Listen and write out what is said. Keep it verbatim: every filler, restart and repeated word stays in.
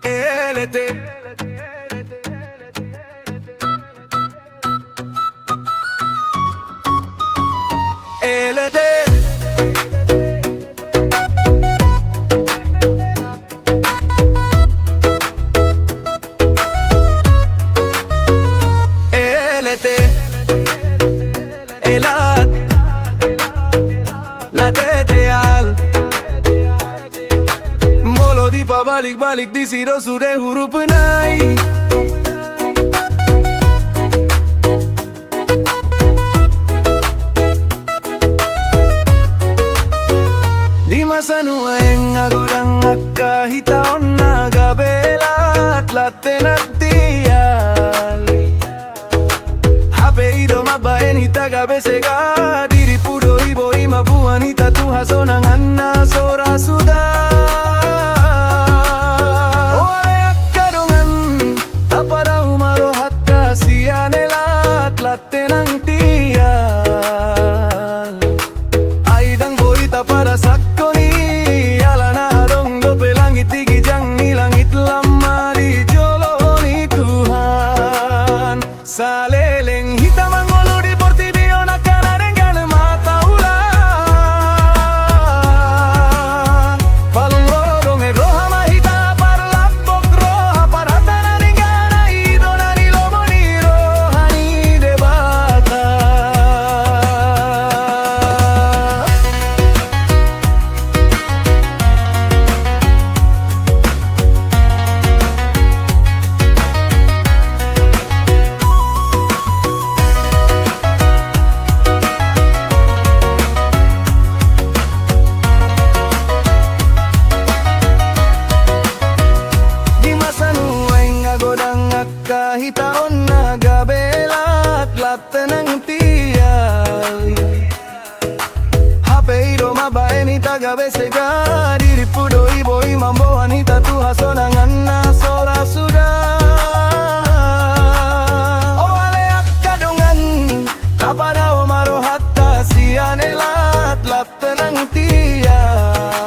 Elete. Elete. Elete. Elat. Latete al. Molo dipabalikbalik disi do sude hurufna i. Di masa nuaeng godang angka hita on na gabe latlat tenang tial. Hape i do mambahen hita gabe sega, dirimu do i boi mamboan hita tu hasonangan na so ra suda. O ale angka dongan, tapadao ma rohanta sian elatlat tenang tial. Ai ndang boi taparasahon i, alana adong dope langit di ginjang ni langit lam ma di jolo ni Tuhan. Saleleng hita mangolu di portibi on angka na denggan ma taula. Parlolo dongan roha ma hita, parlambok roha, parhata na denggan, i do na nilomo ni roha ni Debata. Di masa nuaeng godang angka hita on na gabe latlat tenang tial. Hape i do mambahen hita gabe sega, dirimu do i boi mamboan hita tu hasonangan na so ra suda. O ale angka dongan, tapadao ma rohanta sian elatlat tenang tial.